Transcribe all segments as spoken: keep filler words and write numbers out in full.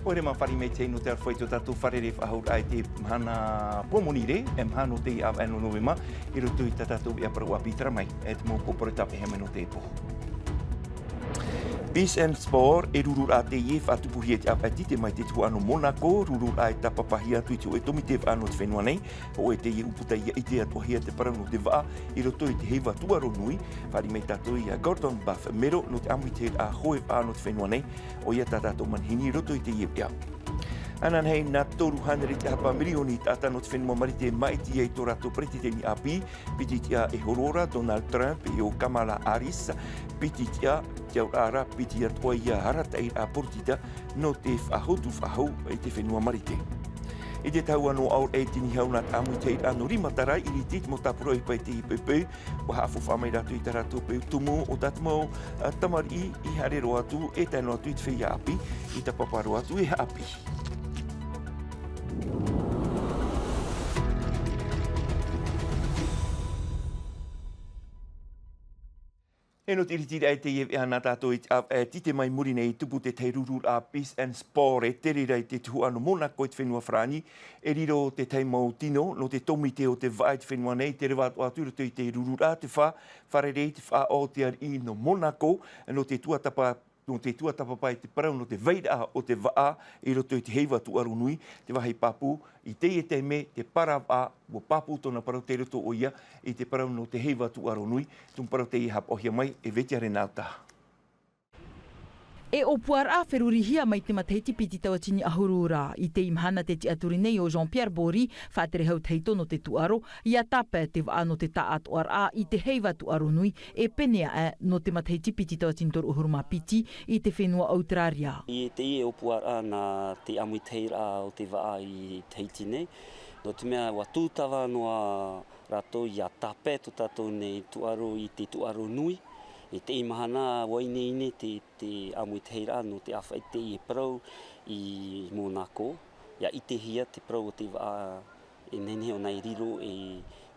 ʻOia, e mea fāriʻi maitaʻi nō te aroha i tō tātou fārerei faʻahou i te mahana Pōmonire, e mahana nō teie ʻāvaʻe nō Novema, i roto i tā tātou veʻa parau ʻāpī, terā mai e te mau kōporo tāpeʻa mai nō teie pō. Peace and Sport, e rururaʻa teie e faʻatupuhia i te ʻāvaʻe Tite mai i te tuhaʻa nō Monaco, rururaʻa e tāpapahia atu i te hōʻē tōmite vaʻa nō te fenua nei, hōʻē teie ʻūputa ʻia ʻite atoʻahia te parau nō te vaʻa i roto i te heiva tūʻaro nui. Fāriʻi mai tātou ia Gordon Buff Mero nō te ʻāmuitahiraʻa hoe vaʻa nō te fenua nei, ʻoia tā tātou manihini i roto i teie veʻa. Ananahi, nā toru hānere taʻata mirioni taʻata nō te fenua Marite e māʻiti ai tō rātou peretiteni ʻāpī, piti tiʻa e horo ra Donald Trump e ʻo Kamala Harris, piti tiʻa, te auraʻa ra piti atoʻa ia arataʻiraʻa poritita nō te faʻahotu faʻahou i te fenua Marite. I te taua nō ʻaore e tini hau nā te ʻāmuitahiraʻa nō rima tarai i rite i te mau tāpura ʻohipa i teie poʻipoʻi, ʻua haʻafaufaʻa mai rātou i tā rātou peu tumu o tā te mau, ā, tamariʻi i haere roa atu, e tae noa atu i te feiā ʻāpī, i tāpapa roa atu e haʻapiʻi. E nō te ʻiritiraʻa i teie veʻa nā tātou i te ʻāvaʻe Tite mai muri nei i tupu te tahi rururaʻa Peace and Sport e tere ra i te tuhaʻa nō Monaco i te fenua Farāni, e riro tētahi mau tino nō te tōmite o te vaʻa i te fenua nei, te reva atoʻa atu i roto i te rururaʻa, te fā, fārerei te faʻaʻō o te ariʻi nō Monaco, nō te tuatāpapa, nō te tuatāpapa i te parau nō te vairaʻa o te vaʻa i roto i te heiva tūʻaro nui, te vāhi pāpū, i teie taime te paravaʻa, ʻua pāpū tōna parau tei roto ʻoia i te parau nō te heiva tūʻaro nui, tumu parau teie e haʻapaʻohia mai e Vetiare Nautaha. E ʻōpuaraʻa ferurihia mai te matahiti piti tauatini ʻahuru ra, i teie mahana tē tiʻaturi nei ʻo Jean-Pierre Bory, faʻatere hau tahito nō te tūʻaro, ʻia tāpae te vaʻa nō te taʻatoʻaraʻa i te heiva tūʻaro nui, e pēneiaʻe nō te matahiti piti tauatini toru ʻahuru mā piti i te fenua ʻAuteraria. I teie ʻōpuaraʻa nā te ʻāmuitahiraʻa o te vaʻa i Tahiti nei, nō te mea ʻua tūtava noa rātou ʻia tāpae tō tātou nei tūʻaro i te tūʻaro nui. I teie mahana, ʻua ineine te, te ʻāmuitahiraʻa nō te ʻāfaʻi i teie parau i Monaco, ʻia ʻitehia te parau o te vaʻa e nehenehe ʻōna e riro ei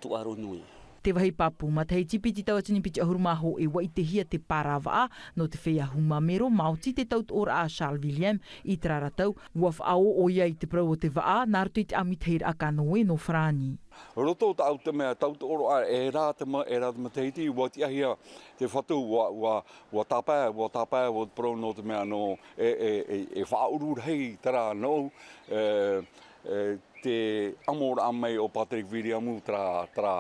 tūʻaro nui. Te vāhi pāpū, matahiti piti tauatini piti ʻahuru mā hōʻē ʻua ʻitehia te paravaʻa nō te feiā huma mero, maoti te tautoʻoraʻa a Charles William i terā ra tau, ʻua faʻaō ʻoia i te parau o te vaʻa, nā roto i te ʻāmuitahiraʻa kanoe nō Farāni. Roto tāʻu te mea tautoʻoraʻa, e rā te ma-, e rā te matahiti, ʻua tiʻahia te Fatu, ʻua, ʻua, ʻua tāpae, ʻua tāpae, ʻua te parau nō te mea nō, e, e, e, e faʻaʻuru rahi terā nō, e, e, te ʻamoraʻa mai o Patrick William, terā, terā,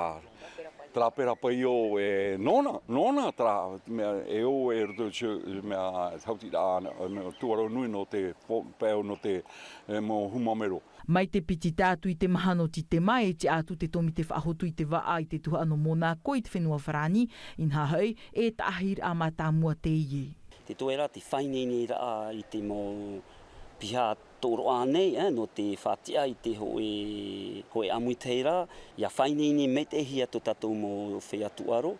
terā pera paio e nōna, nōna terā mea e ō e roto i te mea hautiraʻa, mea tūʻaro nui nō te fo-, paio nō te, e, mau huma mero. Mai te piti tae atu i te mahana nō Tītema, e tiʻa atu te tōmite faʻahotu i te vaʻa i te tuhaʻa nō Monaco i te fenua Farāni, inaha hoʻi, e taʻahiraʻa mātāmua teie. Te toe ra te faʻaineineraʻa i te mau piha tōroʻa nei, e, nō te faʻatiʻa i te hōʻē, hōʻē ʻāmuitahiraʻa, ʻia faʻaineine maitaʻihia tō tātou mau feiā tūʻaro,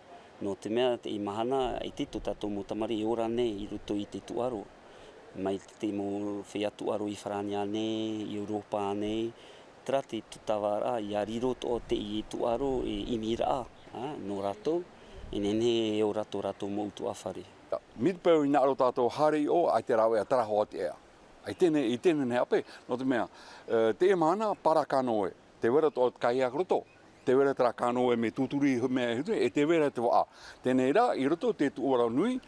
nō te mea teie mahana, ʻaita tō tātou mau tamariʻi e ora nei i roto i te tūʻaro. Mai te mau feiā tūʻaro i Farāni nei, i Europa nei, terā te tūtavaraʻa, ʻia riro atoʻa teie tūʻaro ei ʻimiraʻa, a, nō rātou, e nehenehe e ora tō rātou mau ʻutuāfare. Mai te peu i hinaʻaro tātou haere i ʻō, ʻaita e rāveʻa terā hoʻi te ea. I teie, i teie nei hape, nō te mea, e, teie mahana, parakanoe, tē vai ra atoʻa te kaihaʻa roto, tē vai ra terā kanoe mea tūturi, mea huru, e tē vai ra te vaʻa. Teie rā, i roto i te tūʻaro nui,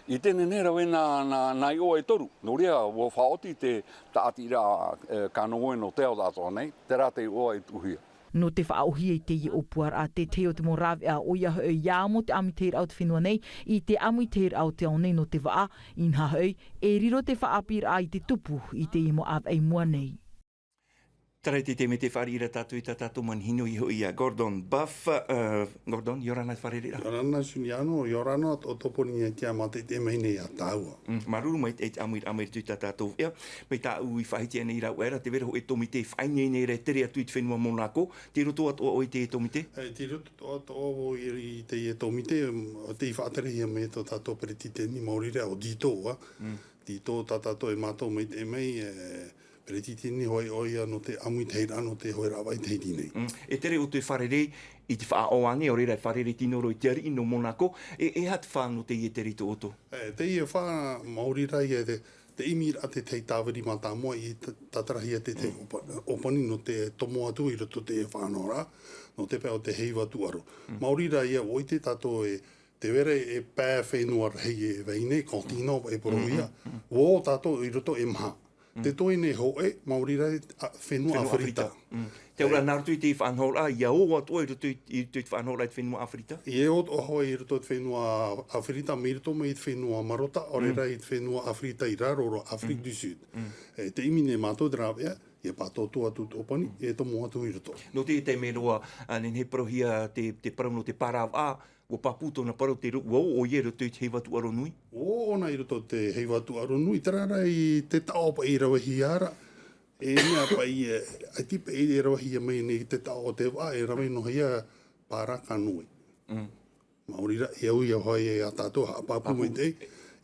i teie nei rave nā, nā, nā iʻoa e toru. Nō reira, ʻua faʻaoti te tāʻatiraʻa, e, kanoe nō te ao tātou nei, terā te iʻoa i tuʻuhia. Nō te faʻaʻōhie i teie ʻōpuaraʻa, te tahi o te mau rāveʻa, ʻoia hoʻi, ʻia amo te ʻāmuitahiraʻa o te fenua nei i te ʻāmuitahiraʻa o te ao nei nō te vaʻa, inaha hoʻi, e riro te faʻaʻāpīraʻa i te tupu i teie mau ʻāvaʻe i mua nei. Terā i te taime tē fāriʻi ra tātou i tā tātou manihini, ʻoia hoʻi ia Gordon Buff, e, Gordon, ʻia ora na i te fārereiraʻa. ʻIa ora na Juliano, ʻia ora na tō, tō Pōrīnetia mātaʻitaʻi mai nei ia tāua. Mm, māuruuru maitaʻi i te ʻāmuiraʻa mai i roto i tā tātou veʻa. Mai tāʻu i faʻahiti nei i rāveʻa ra, tē vai ra hōʻē tōmite i faʻaineine ra e tere atu i te fenua Monaco, tei roto atoʻa ʻoe i teie tōmite? E, tei roto atoʻa vau i, i teie tōmite, mm, tei faʻaterehia mai tō tātou peretiteni maori ra ʻo Dito, a. Mm. Dito, tā tātou e mātau maitaʻi mai, e, peretiteni hoʻi ʻoia nō te ʻāmuitahiraʻa nō te hoe rāveʻa i Tahiti nei. Mm. E tere ʻoutou e fārerei i te faʻaʻō ānei, ʻaore ra e fārerei tino roa i te ariʻi nō Monaco, e, e aha te fā nō teie tere i tō ʻoutou? E, teie fā, maori rā ia te, te ʻimiraʻa tētahi tāviri mātāmua i ta-, tātarahia tētahi ʻōpa-, ʻōpani nō te tomo atu i roto i te faʻanahoraʻa, nō te pae o te heiva tūʻaro. Māori rā ia, ʻua ʻite tātou e, tē vai ra e pae fenua rahi e vai nei, continent e parauhia. ʻUa ō tātou i roto e maha. Te toe nei hōʻē, Māori rā, a, fenua ʻĀfirita. Te aura nā roto i te faʻanahoraʻa, ia ō atoʻa i roto i, i roto i te faʻanahoraʻa i te fenua ʻĀfirita? Ia ō atoʻa hoʻi i roto i te fenua ʻĀfirita, mai roto mai i te fenua Marota, ʻaore rā i te fenua ʻĀfirita i raro roa, Afrique du Sud. E, te ʻimi nei mātou te rāveʻa, ia pātōtō atu te ʻōpani, e tomo atu i roto. Nō te taime roa, a, nehenehe e parauhia te, te parau nō te pāravaʻa, ʻua pāpū tōna parau te ro-, ʻua ō ʻoia i roto i te heiva tūʻaro nui? ʻUa ō ʻōna i roto i te heiva tūʻaro nui, terā rā i te taʻo paʻi i ravehia ra. E mea paʻi, e, ʻaita paʻi e ravehia mai nei te taʻo o te vaʻa, e rave noa hia pāraka nui. Māori rā, e au ia hoʻi ia tātou, haʻapāpū mai te,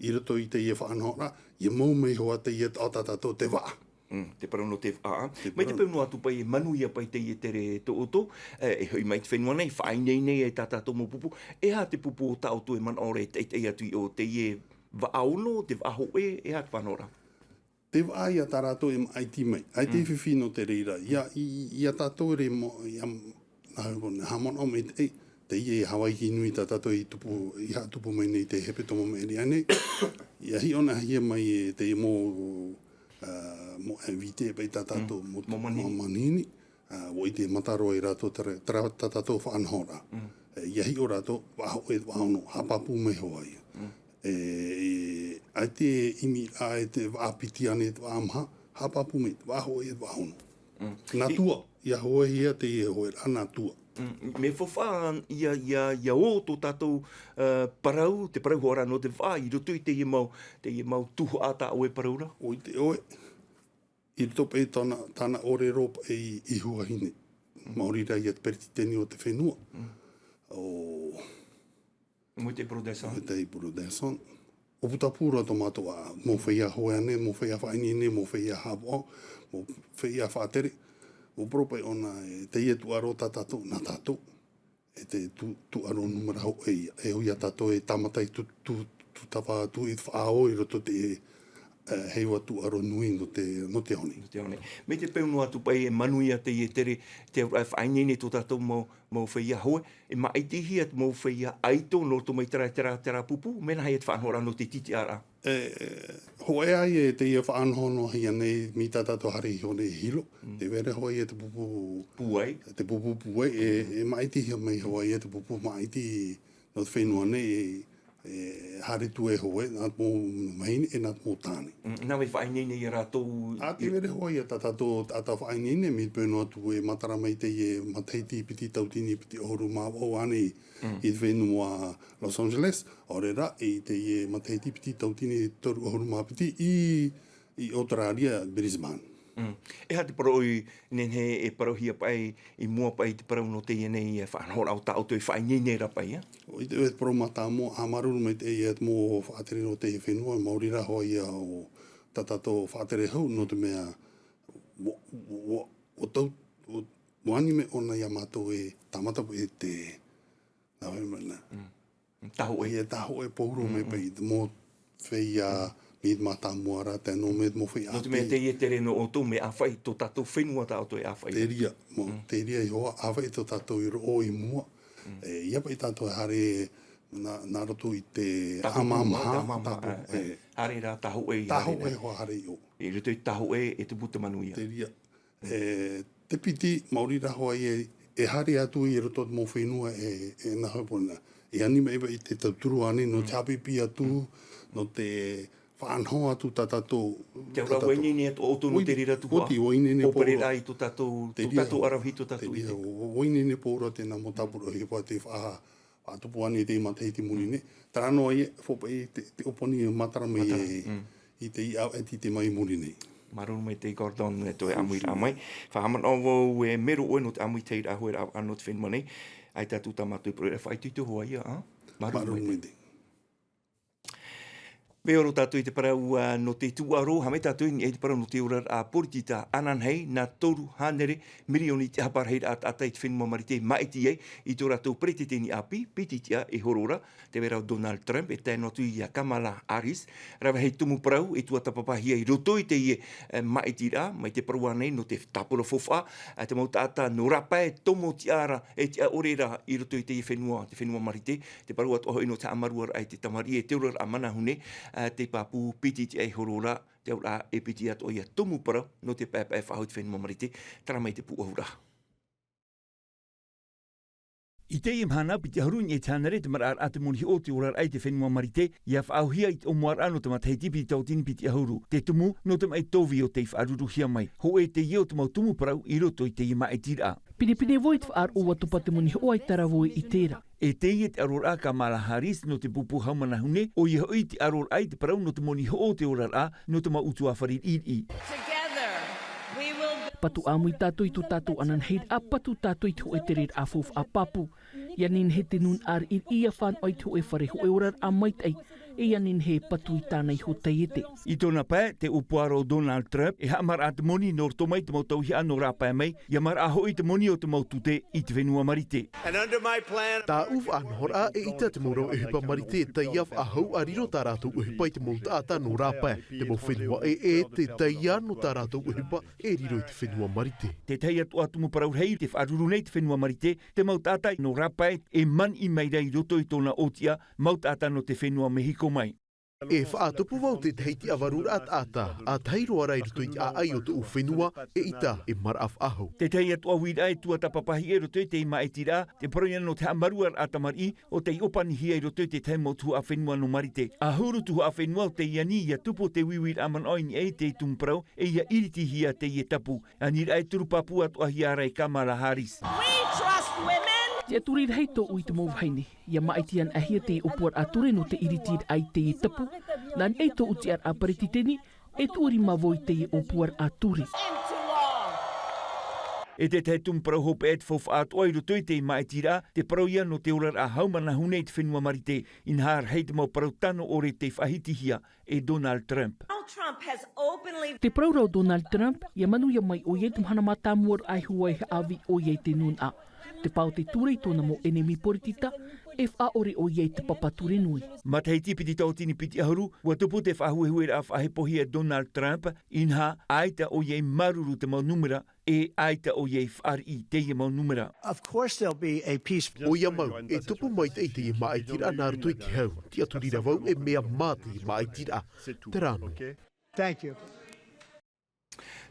i roto i teie faʻanahoraʻa, ia mau mai hoʻi teie taʻo tā tātou te vaʻa. Mm, te parau nō te vaʻa. Mai te peu noa atu paʻi, e manuia paʻi teie tere tō ʻoutou, e, e hoʻi mai te fenua nei, faʻaineine ai tā tātou mau pupu. E aha te pupu tā ʻoutou e manaʻo ra e taʻitaʻi atu i ʻō, teie vaʻa ono, te vaʻa hōʻē, e aha te faʻanahoraʻa? Te vaʻa ia tā rātou e maʻiti mai, ʻaita e fifi nō te reira. Ia, i, i, ia tātou e mo-, ia, nā, haʻamanaʻo mai te, e, teie Hawaiki nui tā tātou i tupu, i haʻatupu mai nei te hepetoma maʻiri aʻe nei. Ia hiʻo noa hia mai e te mau, ā, mau invité paʻi tā tātou, mau, mau manihini. Mau manihini. Ā, ʻua ʻite mata roa ia rātou terā, terā tā tātou faʻanahoraʻa. E, ia hiʻo rātou, vaʻa hōʻē, vaʻa ono, haʻapāpū mai hoʻi ia. E, e, ʻaita e ʻimi, ā, e te vaʻa piti ānei, te vaʻa maha, haʻapāpū mai, vaʻa hōʻē, vaʻa ono. Nā tua, ia hoʻi ia teie hōʻēraʻa nā tua. Mm, mea faufaʻa ia, ia, ia ō tō tātou, ā, parau, te parau hoʻi ra nō te vaʻa, i roto i teie mau, teie mau tuhaʻa tā ʻoe e parau ra? ʻUa ʻite ʻoe, i roto paʻi tāna, tāna ʻōrero paʻi i, i Huahine. Māori rā ia te peretiteni o te fenua. ʻO Moïse Brotherson. Moïse Brotherson. ʻUa putapū ra tō mātou ʻāʻau, mau feiā hoe ānei, mau feiā faʻaineine, mau feiā haʻapaʻo, mau feiā faʻatere. ʻUa parau paʻi ʻōna, e, teie tūʻaro tā tātou, nā tātou. E te tū-, tūʻaro nūmera hōʻē ia. E ʻoia tātou e tāmata i tū-, tū-, tūtava atu i te faʻaō i roto i te, e, heiva tūʻaro nui nō te, nō te ao nei. Nō te ao nei. Mai te peu noa atu paʻi e manuia teie tere, te auraʻa e faʻaineine tō tātou mau, mau feiā hoe, e maʻitihia te mau feiā ʻaito nō roto mai terā, terā, terā pupu, mea nāhea te faʻanahoraʻa nō te tītiʻaraʻa? E, e, hōʻē ā ia teie faʻanahonahohia nei mai tā tātou haere iho nei e Hilo. Tē vai ra hoʻi ia te pupu pūai. Te pupu pūai, e, e maʻitihia mai hoʻi ia te pupu maʻiti nō te fenua nei, e, e haere atu e hoe, nā te mau mahine, e nā te mau tāne. Mm, nā vai faʻaineine ia rātou. Ā, tē vai ra hoʻi ia tā tātou, tā tātou faʻaineine, mai te peu noa atu e matara mai teie matahiti piti tauatini piti ʻahuru mā vaʻu ānei i te fenua Los Angeles, ʻaore rā, i teie matahiti piti tauatini toru ʻahuru mā piti i, i Australia, Brisbane. Mm. E aha te parau i nehenehe e parauhia paʻi, i mua paʻi te parau nō teie nei, e faʻanahoraʻa o tā ʻoutou e faʻaineine ra paʻi, ā? ʻUa ʻite ʻoe te parau mātāmua, haʻamāuruuru maitaʻi ia te mau faʻatere nō teie fenua, Māori rā hoʻi ia ʻo tā tātou faʻatere hau, nō te mea, ʻua, ʻua, ʻua, ʻua tau, ʻua, ʻua ani mai ʻōna ia mātou e tāmata paʻi te, nā vai mana. Mm. Tāhoʻe. Ia tāhoʻe pauroa mai paʻi, te mau feiā, mai te mātāmua ra, tae noa mai te mau feiā ʻāpī. Nō te mea teie tere nō ʻoutou mea ʻāfaʻi, tō tātou fenua tā ʻoutou e ʻāfaʻi. Te reira, mau, te reira iho ā, ʻāfaʻi tō tātou i roʻo i mua. E, ʻia paʻi tātou e haere nā, nā roto i te tātou ʻāmāmāhā, tātou, e, e, haere rā tāhoʻe i haere. Tāhoʻe hoʻi haere i ʻō. I roto i tāhoʻe e tupu te manuia. Te reira. E, te piti, Māori rā hoʻi e, e haere atu i roto i te mau fenua e, e nā hau pona. E ani mai paʻi te tauturu ānei nō te haʻapiʻipiʻi atu, nō te faʻanaho atu tā tātou. Te auraʻa, ʻua ineine atu ʻoutou nō te reira tuhaʻa. ʻUa oti, ʻua ineine pauroa. ʻŌpereraʻa i tō tātou, tō tātou ʻaravihi, tō tātou ʻite. Te reira, ʻua, ʻua ineine pauroa tēnā mau tāpura ʻohipa te faʻa-, faʻatupu ānei i te matahiti i muri nei. Terā noa ia, hōpoi te, te ʻōpani matara mai e, i te ʻāvaʻe tite mai i muri nei. Māuruuru maitaʻi Gordon, e tō ʻoe ʻāmuiraʻa mai. Faʻahaʻamanaʻo vau e mero ʻoe nō te ʻāmuiraʻa hoʻi ra nō te fenua nei. ʻAita atu tā mātou parau, e faʻaitoito hoʻi ia, ā? Māuruuru maitaʻi. Pēoro tātou i te parau, ā, nō te tūʻaro, haʻamata tātou i niʻa i te parau nō te oraraʻa poritita ananahi, nā toru hānere mirioni te ʻāparahi taʻata i te fenua Marite e māʻiti ai i tō rātou peretiteni ʻāpī, piti tiʻa e horo ra, te vai ra ʻo Donald Trump, e tae noa atu ia Kamala Harris, rave rahi tumu parau e tuatāpapahia i roto i teie, ā, māʻitiraʻa, mai te parau ānei nō te tāpura faufaʻa, ā, te mau taʻata nō rāpae, tomo tiʻa ra, e tiʻa ʻore ra i roto i teie fenua, te fenua Marite, te parau atoʻa hoʻi nō te haʻamāuruururaʻa i te tamariʻi, e te oraraʻa manahune, ā, te pāpū piti tiʻa e horo ra, te auraʻa e piti atoʻa ia tumu parau nō te paepae faʻahou i te fenua Marite, terā mai te pūʻohuraʻa. I teie mahana, piti ʻahuru i niʻa i te hānere te maraʻaraʻa te moni hiʻo o te oraraʻa i te fenua Marite, ʻia faʻaauhia i te ʻōmuaraʻa nō te matahiti piti tauatini piti ʻahuru. Te tumu, nō te maʻi tōvī o tei faʻarurūhia mai. Hōʻē teie o te mau tumu parau i roto i teie māʻitiraʻa. Pinepine vau i te faʻaroʻo ʻua topa te moni hiʻo ʻaita rā vau e ʻite ra. E teie te ʻaroraʻa a Kamala Harris nō te pupu hau manahune, ʻoia hoʻi te ʻaroraʻa i te parau nō te moni hiʻo o te oraraʻa, nō te mau ʻutuāfare riʻiriʻi. Together, we will Patu ʻāmui tātou i tō tātou ananahiraʻa, patu tātou i te hōʻē tereraʻa faufaʻa pāpū. ʻIa nehenehe te nūnaʻa riʻiriʻi ʻia fānaʻo i te hōʻē fare, hōʻē oraraʻa maitaʻi, e ʻia nehenehe e patu i tāna iho taiete. I tōna pae, te ʻōpuaraʻa ʻo Donald Trump, e haʻamaraʻa te moni nō roto mai te mau tauihaʻa nō rāpae mai, ʻia maraʻa hoʻi te moni o te mau tute i te fenua Marite. And under my plan, Tāʻu faʻanahoraʻa, eʻita te mau rave ʻohipa Marite e taiā faʻahou ʻa riro tā rātou ʻohipa i te mau taʻata nō rāpae. Te mau fenua ʻē, e te taiā nō tā rātou ʻohipa e riro i te fenua Marite. Te tahi atoʻa tumu parau rahi te faʻaruru nei te fenua Marite, te mau taʻata nō rāpae e maniʻi mai ra i roto i tōna ʻōtiʻa, mau taʻata nō te fenua Mehiko mai. E faʻatupu vau te tahi tiʻavaruraʻa taʻata, ʻa tahi roa rā i roto i te ʻāʻai o tōʻu fenua, eʻita e maraʻa faʻahou. Te tahi atoʻa uiraʻa e tuatāpapahia i roto i teie māʻitiraʻa, te parau ia nō te haʻamāuruururaʻa tamariʻi, ʻo tei ʻōpanihia i roto i te tahi mau tuhaʻa fenua nō Marite. ʻAhuru tuhaʻa fenua ʻo tei ani ʻia tupu te uiuiraʻa manaʻo i niʻa i te tumu parau, e ʻia iritihia teie tapu. Aniraʻa e turu pāpū atoʻa hia ra e Kamala Harris. We trust women. Te turi rahi tōʻu i te mau vahine. ʻIa māʻiti anaʻe hia teie ʻōpuaraʻa ture nō te iritiraʻa i teie tapu. Nā niʻa i tōʻu tiʻaraʻa peretiteni, e tuʻu rima vau i teie ʻōpuaraʻa ture. E te tahi tumu parau hopeʻa e te faufaʻa atoʻa i roto i teie māʻitiraʻa, te parau ia nō te oraraʻa hau manahune i te fenua Marite, inaha rahi te mau parau tano ʻore tei faʻahitihia e Donald Trump. Donald Trump has openly Te parau ra ʻo Donald Trump, ʻia manuia mai ʻoia i te mahana mātāmua ra e hua e haʻavī ʻoia i te nūnaʻa. Te pae o te ture i tōna mau ʻenemi poritita, e faʻaʻore ʻoia i te papa ture nui. Matahiti piti tauatini piti ʻahuru, ʻua tupu te faʻahuehueraʻa faʻahepohia e Donald Trump, inaha, ʻaita ʻoia i māuruuru te mau nūmera, e ʻaita ʻoia i fāriʻi i teie mau nūmera. Of course there'll be a peace. ʻOia mau, e tupu maitaʻi teie māʻitiraʻa nā roto i te hau, tiʻaturi ra vau e mea mā teie māʻitiraʻa. Terā noa. Thank you.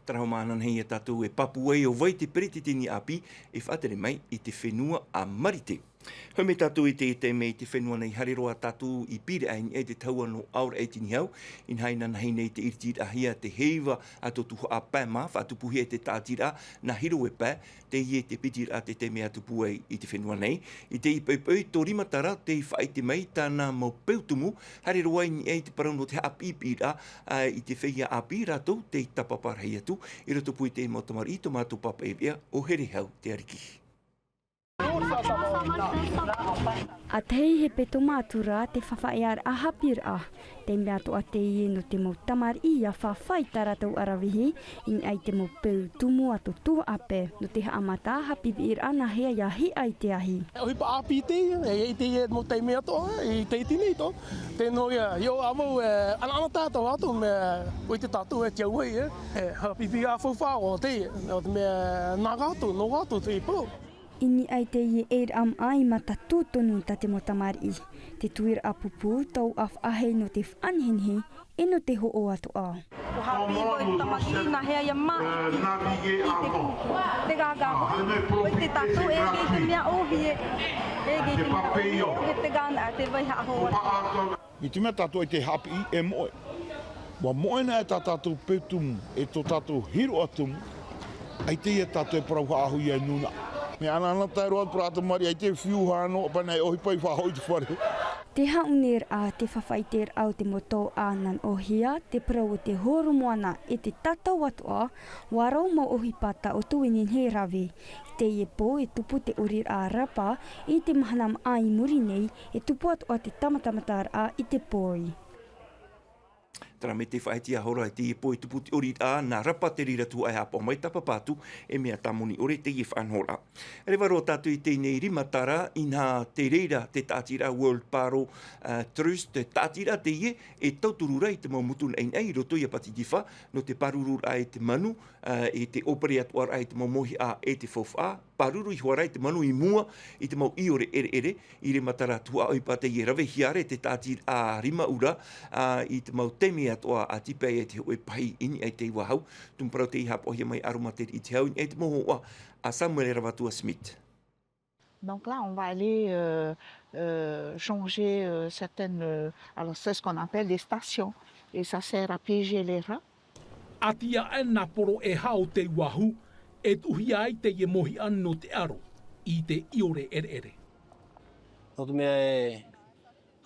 Terā hoʻi māʻa nei ia tātou e pāpū ai ʻo vai te peretiteni ʻāpī e faʻatere mai i te fenua a Marite. Hoʻi mai tātou i te, te mea i te fenua nei, haere roa tātou i Pīraʻe i niʻa i te tahua nō Aoraʻi Tinihau, inaha e inanahi nei te iritiraʻahia te heiva a tō tuhaʻa pae mā, faʻatupuhia e te tāʻatiraʻa nā Hiroue Pae, teie te piti raʻa te taime a tupu ai i te fenua nei. I teie poʻipoʻi, tō Rimatara tei faʻaʻite mai tāna mau peu tumu, haere roa i niʻa i te parau nō te haʻapiʻipiʻiraʻa, ā, i te feiā ʻāpī rātou tei tāpapa rahi atu, i roto pū i te mau tamariʻi, tō mātou pāpaʻi veʻa ʻo Herehau Te Ariki. ʻA tahi he peto mātura te fafaʻearaʻa haʻapiʻiraʻa. Te mea atoʻa teie nō te mau tamariʻi ʻia fāfā i tā rātou ʻaravihi, i niʻa i te mau peu tumu a tō tuhaʻa pae, nō te haʻamata haʻapiʻipiʻiraʻa nāhea ʻia hiʻa i te ahi. ʻOhipa ʻāpī teie, e, i teie mau taime atoʻa, i te iti nei atoʻa. Tē nō ia, ʻia ʻoaʻoa vau, e, ʻanaʻanatae atoʻa atu, mea, ʻoia tātou e tiʻa vau, e, e, haʻapiʻipiʻiraʻa faufaʻa ʻo teie, nō te mea, nā ʻoutou, nō ʻoutou te parau. I niʻa i teie ʻēraʻa maʻa i matatū tonu tā te mau tamariʻi. Te tuiraʻa pupū, tauʻa faʻahei nō te faʻanehenehe, e nō te hoʻo atoʻa. ʻUa haʻapiʻi vau i te tamariʻi, nāhea ʻia māʻiti, i te kū, te gāgā hoʻi. ʻOia tātou e ʻere i te mea ʻōhie, e ʻere i te mea ʻōhie, e te gānaʻa, te vai haʻahou atu. I te mea tātou e tē haʻapiʻi e moʻe. ʻUa moʻe na e tā tātou peu tumu, e tō tātou hiroʻa tumu, ʻaita ia tātou e parau haʻahou ia e nūnaʻa. Mea ʻanaʻanatae roa atu parau tamariʻi, ʻaita e fiu hānō, ʻa pae na e ʻohipa i faʻahoʻi i te fare. Te hāʻuneraʻa, te faʻaʻiteraʻa o te mau tauʻa nā ʻōhie, te parau o te horo moana e te tatau atoʻa, ʻua rau mau ʻohipa tā ʻoutou e nehenehe e rave. Teie pō e tupu te ʻoriraʻa rapa, i te mahana maʻa i muri nei, e tupu atoʻa te tāmatamataraʻa i te pō. Tara me te faʻaiti ahora e teie pō e tupu te ʻori rā, nā rapa te reira tuhaʻa e hāpaʻo mai tāpapa atu, e mea tāmoni ʻore teie faʻanahoraʻa. Reva roa tātou i teie nei rima tara, inaha te reira te tāʻatiraʻa World Paro, uh, Trust, te tāʻatiraʻa teie, e tauturu ra i te mau motu naʻinaʻi i roto ia Pātitifā, nō te pāruru raʻa i te manu, uh, i te ʻōpere atu raʻa i te mau mōhiʻa e te faufaʻa, pāruru iho ra i te manu i mua i te mau ʻiore ʻereʻere, i rima tara tuhaʻa ʻohipa teie ravehia ra e te tāʻatiraʻa rima ʻura, uh, i te mau taime atoʻa a tīpaʻi ai te hōʻē pahi i niʻa i te vāhau, tumu parau teie hāpaʻohia mai aromatera i te hau i niʻa i te mau hōhoʻa a Samuel Ravatua Smith. Donc là, on va aller euh, euh, changer euh, certaines. Euh, alors, c'est ce qu'on appelle des stations. Et ça sert à piéger les rats. ʻAti aʻe nā poro e hā o te vāhau, e tuʻuhia ai teie mōhiʻa nō te ʻaro i te ʻiore ʻereʻere. Nō te mea e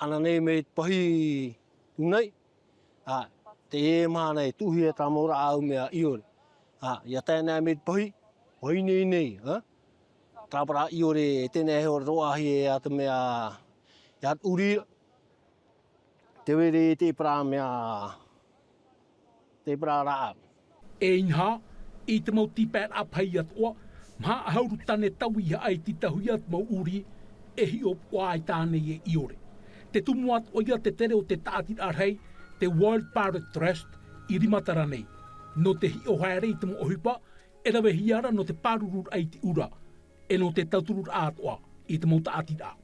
ana nei mai te pahi tū nei, ā, teie mahana e tuʻuhia e tāmau ra ʻau mea ʻiore. Ā, ia tae nei mai te pahi, pahi nei nei, ā? Tāpara ʻiore, e tēnei e hore roa ahi e ata mea, ia uri, te vere te parau mea, te parau rā. E inaha, i te mau tīpaeraʻa pahi atoʻa, maha ʻahuru tane tauihaʻa i tītauhia te mau ʻuri, e hiʻopoʻa ai tānei e ʻiore. Te tumu atoʻa ia te tere o te tāʻatiraʻa rahi, te World Parrot Trust, i rima tara nei. Nō te hiʻo haere i te mau ʻohipa, e ravehia ra nō te pāruru raʻa i te ʻura, e nō te tauturu raʻa atoʻa i te mau tāʻatiraʻa.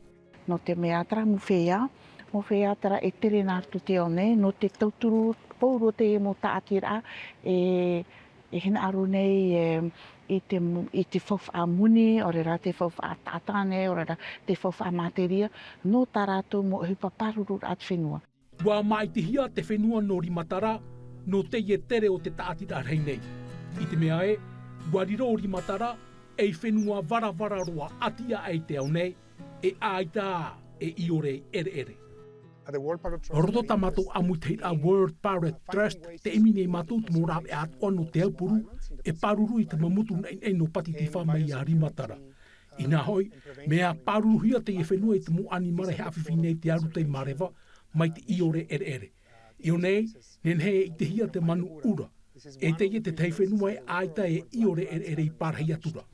Nō te mea tara mau feiā, mau feiā tara e tere nā roto te ao nei, nō te tauturu pauroa teie mau tāʻatiraʻa, e, e hinaʻaro nei, e, i te, i te faufaʻa moni, ʻaore rā te faufaʻa taʻata nei, ʻaore rā te faufaʻa materia, nō tā rātou mau ʻohipa pāruru raʻa te fenua. ʻUa māʻitihia te fenua nō rima tara, nō teie tere o te tāʻatiraʻa rahi nei. I te mea ē, ʻua riro rima tara, ei fenua varavara roa ʻati aʻe i te ao nei, e ʻaita ā, e ʻiore ʻereʻere. Roto tā mātou ʻāmuitahiraʻa World Parrot Trust, te ʻimi nei mātou te mau rāveʻa atoʻa nō te aupuru, e pāruru i te mau motu naʻinaʻi nō Pātitifā mai ia rima tara. Inaha hoʻi, mea pāruruhia teie fenua i te mau ʻanimara e haʻafifi nei te aru tei māreva, mai te ʻiore ʻereʻere. I ʻō nei, nehenehe e ʻitehia te manu ʻura. E teie te tahi fenua e ʻaita e ʻiore ʻereʻere i pārahi atu ra.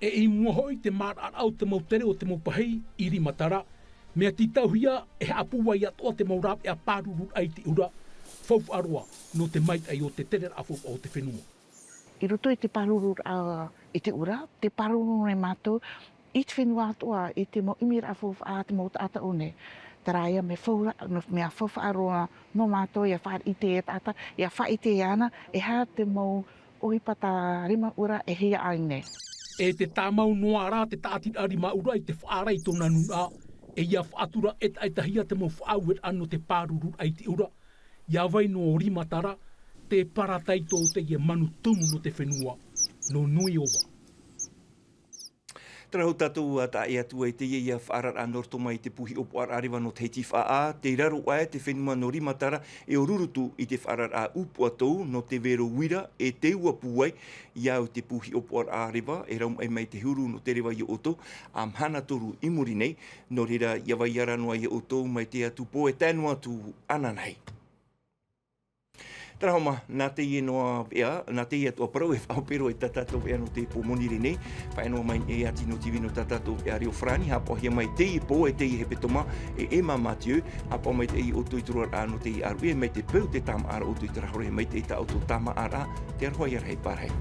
E i mua hoʻi te maraʻaraʻa o te mau tere o te mau pahi i rima tara, mea tītauhia e haʻapūai atoʻa te mau rāveʻa pāruru raʻa i te ʻura, faufaʻa roa, nō te maitaʻi o te tereraʻa faufaʻa o te fenua. I roto i te pāruru raʻa i te ʻura, tē pāruru nei mātou i te fenua atoʻa, i te mau ʻimiraʻa faufaʻa a te mau taʻata ʻō nei. Terā ia mea fau ra-, mea faufaʻa roa nō mātou, ia faʻaʻite e taʻata, ia faʻaʻite iāna, e aha te mau ʻohipa tā rima ʻura e hia ai nei. E tē tāmau noa ra te tāʻatiraʻa rima ʻura i te faʻaara i tōna nūnaʻa, e ia faʻatura ʻetaʻetahia te mau faʻaueraʻa nō te pāruru raʻa i te ʻura, ʻia vai noa rima tara, te parataito o teie manu tumu nō te fenua, nō Nuiova. Terā hoʻi tātou ʻua tae atu ai teie ia faʻaararaʻa nō roto mai i te pū hiʻopoʻaraʻa reva nō Tahiti Faʻaʻā, tei raro aʻe te fenua nō rima tara e ʻōrurutū i te faʻaararaʻa ʻūpuatou nō te vero uira e te ua pūai, ʻia au te pū hiʻopoʻaraʻa reva e rau maʻi mai te huru nō te reva ia ʻoutou, ā mahana toru i muri nei, nō reira ʻia vai ra noa ia ʻoutou mai teie atu pō e tae noa atu ananahi. Terā hoʻi mā, nā teie noa veʻa, nā teie atoʻa parau e faʻahope roa i tā tātou veʻa nō te pō Monirē nei, faʻaea noa mai e Atino TV nō tā tātou veʻa reo farāni, haʻapaʻohia mai teie pō e teie hepetoma, e Emma Mathieu, haʻapaʻo maitaʻi ia ʻoutou i te roaraʻa nō teie ʻāruʻi, mai te peu te tāmāʻaraʻa ʻoutou i te rahore, mai te tā ʻoutou tāmāʻaraʻa, te aroha ia rahi pārahi.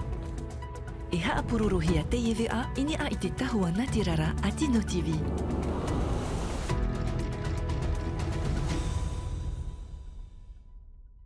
E haʻapurorohia teie veʻa i niʻa i te tahua nātirara Atino TV.